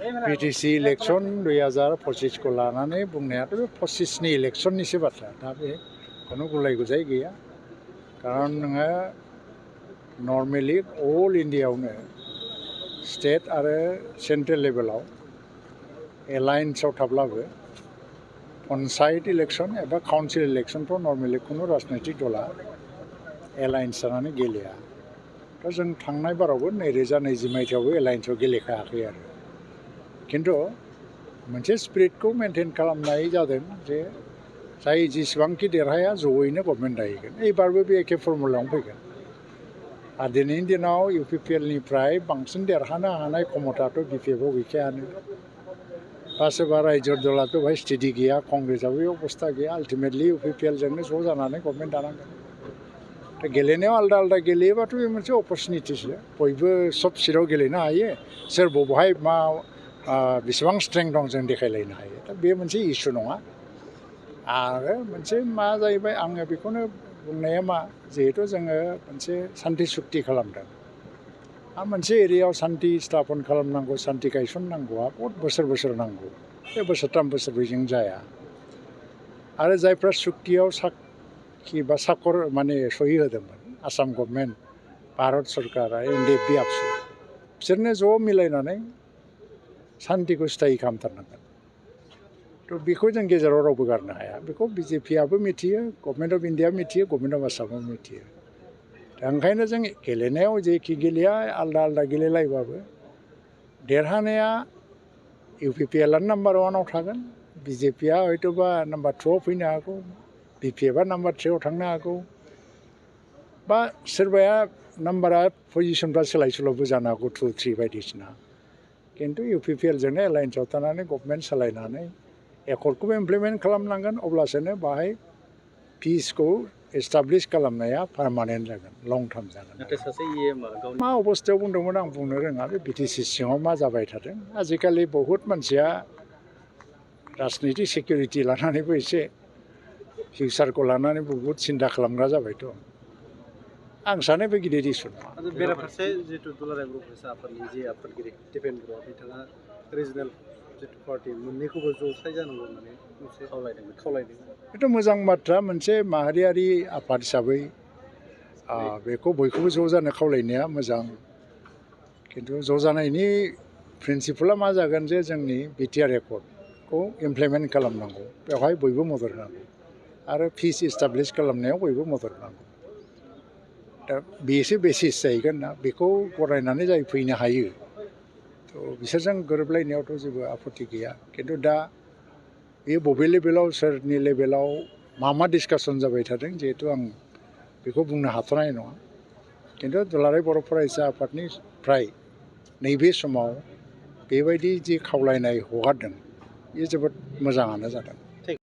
BTC election 2025 को लानानै बुंनायाथ' बे 25 नि इलेक्शननिसो बाथ्रा दा बे खुनु गुलाय गुजाय गैया खारन नोङो नर्मेलि अल इन्डियायावनो स्टेट आरो सेन्ट्रेल लेभेलाव एलायन्सआव थाब्लाबो पन्चायत इलेक्शन एबा काउन्सिल इलेक्शनफ्राव नर्मेलि खुनु राजनैतिक दला एलायन्स जानानै गेलेया दा जों थांनाय बारावबो 2020 मायथाइयावबो एलायन्सआव गेलेखायाखै आरो खिन्थु मोनसे स्पिरिटखौ मेनटेन खालामनाय जादों जे जाय जेसेबांखि देरहाया जयैनो गभर्नमेन्ट दाहैगोन एबारबो बे एखे फर्मुलायावनो फैगोन आरो दिनैनि दिनाव इउपिपिएलनिफ्राय बांसिन देरहानो हानाय क्षमताथ' बिपिएफआव गैखायानो बा सोरबा रायजो दलाथ' बेवहाय स्टेडि गैया कंग्रेसआबो बे अबस्था गैया आल्टिमेटलि इउपिपिएलजोंनो ज' जानानै गभर्नमेन्ट दानांगोन दा गेलेनायाव आलदा आलदा गेलेयोबाथ' बे मोनसे अपरचुनिटिसो बयबो सब सिटआव गेलेनो हायो सोर बबेहाय मा बेसेबां स्ट्रेंथ दं जों देखायलायनो हायो दा बे मोनसे इस्यु नङा आरो मोनसे मा जाहैबाय आङो बेखौनो बुंनाया मा जिहेतु जोङो मोनसे सान्थि सुक्ति खालामदों आरो मोनसे एरियायाव सान्थि स्थापन खालामनांगौ सान्थि गायसननांगौआ बहुद बोसोर नांगौ बे बोसोरथाम बोसोरब्रैजों जाया आरो जायफ्रा सुक्तियाव साखि बा साखर माने सहि होदोंमोन आसाम गभर्नमेन्ट भारत सरकारा एनडिएफबि आबसु बिसोरनो ज' मिलायनानै सान्थिखौ स्थायि खालामथारनांगोन थ' बेखौ जों गेजेराव रावबो गारनो हाया बेखौ बिजेपिआबो मिथियो गभर्नमेन्ट अफ इन्डिया मिथियो गभर्नमेन्ट अफ आसामआबो मिथियो दा ओंखायनो जों गेलेनायाव जेखि गेलेया आलदा आलदा गेलेलायबाबो देरहानाया इउपिपिएलआनो नाम्बार 1आव थागोन बिजेपिआ हयथ'बा नाम्बार 2आव फैनो हागौ बिपिएफआ नाम्बार 3आव थांनो हागौ बा सोरबाया नाम्बारा पजिशनफ्रा सोलाय सोल'बो जानो हागौ 2, 3 बायदिसिना खिन्थु इउपिपिएलजोंनो एलायन्सआव थानानै गभर्नमेन्ट सालायनानै एकर्डखौबो इमप्लिमेन्ट खालामनांगोन अब्लासोनो बाहाय पिसखौ एस्टाब्लिश खालामनाया पार्मानेन्ट जागोन लं टार्म जागोन मा अबस्थायाव बुंदोंमोन आं बुंनो रोङा बे बिटिसि सिङाव मा जाबाय थादों आजिखालि बहुद मानसिया राजनितिक सिकिउरिटि लानानैबो एसे फिउचारखौ लानानै बहुद सिन्था खालामग्रा जाबायथ' आं सानो बे गिदिर इस्यु नङा बेराफारसे जितु दुलाराय बर' फरायसा आफादनि जे आफादगिरि दिपेन बर' बिथाङा रिजनेल जितु पार्टि मोननैखौबो ज'साय जानांगौ होननानै मोनसे खावलायदों बेथ' मोजां बाथ्रा मोनसे माहारियारि आफाद हिसाबै बेखौ बयखौबो ज' जानो खावलायनाया मोजां खिन्थु ज' जानायनि प्रिन्सिपला मा जागोन जे जोंनि बिटिआर एकर्डखौ इमप्लिमेन्ट खालामनांगौ बेवहाय बयबो मदद होनांगौ आरो पिस एस्टाब्लिश खालामनायाव बयबो मदद होनांगौ दा बेसो बेसिस जाहैगोन ना बेखौ गनायनानै जाय फैनो हायो थ' बिसोरजों गोरोबलायनायावथ' जेबो आपत्ति गैया खिन्थु दा बे बबे लेभेलाव सोरनि लेभेलाव मा डिसकासन जाबाय थादों जिहेतु आं बेखौ बुंनो हाथ'नाय नङा खिन्थु दुलाराय बर' फरायसा आफादनिफ्राय नैबे समाव बेबायदि जि खावलायनाय हगारदों बे जोबोद मोजाङानो जादों